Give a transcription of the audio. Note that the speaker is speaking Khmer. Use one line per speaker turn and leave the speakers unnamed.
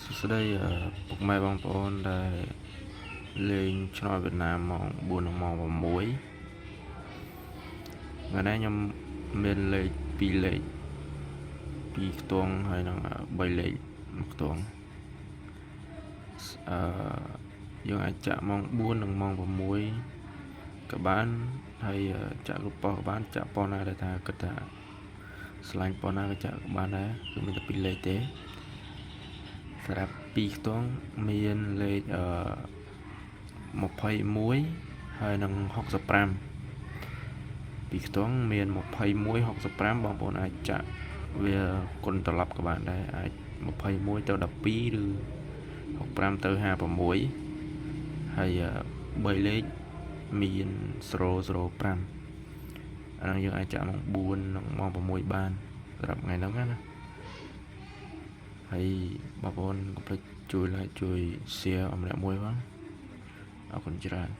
សួស្តីអឺពុកម៉ែបងប្អូនដែលលេងឆ្នោតវៀតណាមម៉ោង4និងម៉ោង6ថ្ងៃនេះខ្ញុំមានលេខ2លេខ2ខ្ទង់ហើយនឹង3លេខមួយខ្ទង់អឺយើងអាចចាក់ម៉ោង4និងម៉ោង6ក៏បានហើយចាក់គ្រប់ប៉ុស្តិ៍ក៏បានចាក់ប៉ុណ្ណាដែលថាគិតថាឆ្លាញ់ប៉ុណ្ណាក៏ចាក់ក៏បានដែរគឺមានតែ2លេខទេសម្រាប់2ខ្ទង់មានលេខអឺ21ហើយនិង65ពីរខ្ទង់មាន21 65បងប្អូនអាចចាក់វាគុណត្រឡប់ក៏បានដែរអាច21ទៅ12ឬ65ទៅ56ហើយ3លេខមាន005អាហ្នឹងយើងអាចចាក់ម៉ោង4និងម៉ោង6បានសម្រាប់ថ្ងៃហ្នឹងណាហើយបងប្អូនកុំភ្លេចជួយ like ជួយ share អម្នាក់មួយផងអរគុណច្រើន។